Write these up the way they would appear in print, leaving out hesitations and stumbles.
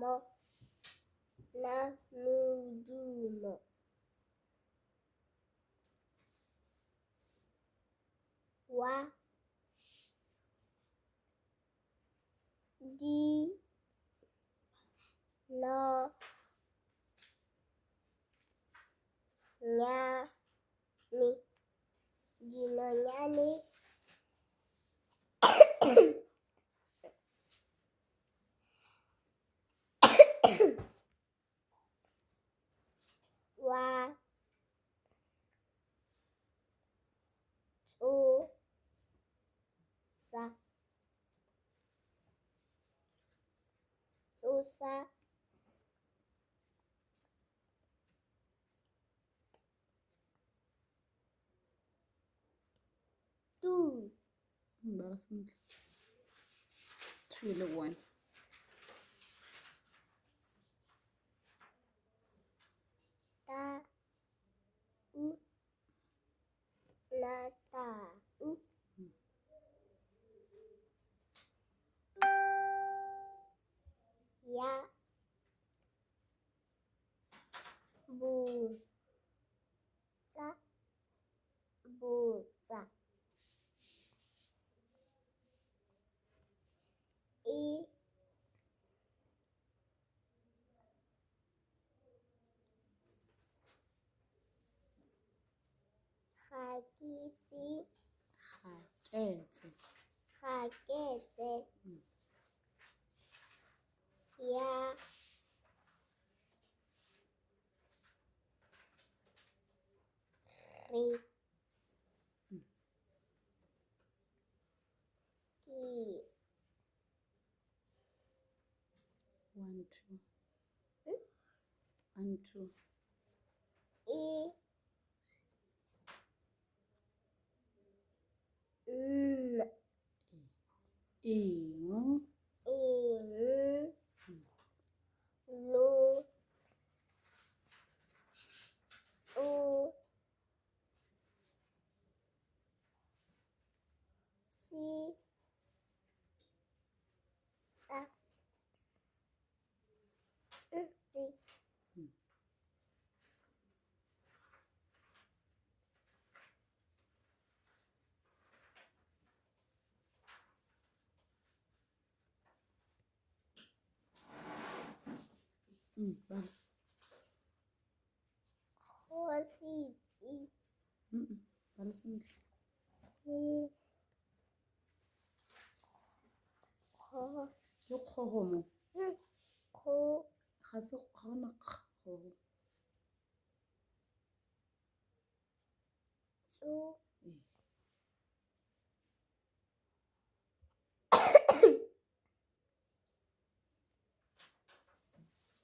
Mo na modumo wa di no nya ne dinonyane. Wa tso sa tsosa tu. Bala sentle. Two le one. Ta u na ta u. Ya bo tsa botsa e ga kitse Gaketse. Gaketse ya re ke 1 2 1 2 e n eng eng lo tso si tsa ntse. Bala. Kgositse. Bala sentle. Ke kgo. Ke kgogo mo. Kgo. Ga se ga gona kgogo. Tso. Ee.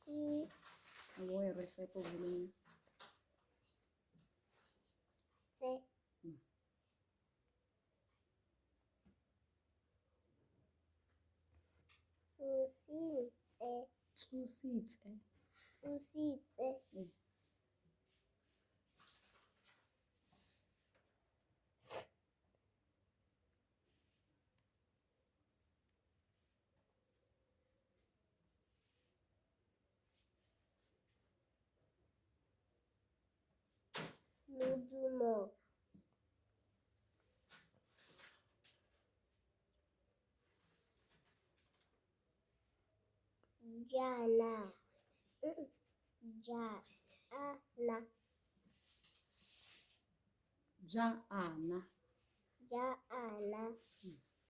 Si. A bo e recycle boleng. Tse. Tsositse. Tsositse. Tsositse. Ee. Modumo. Jaana. Jaana. Jaana. Jaana.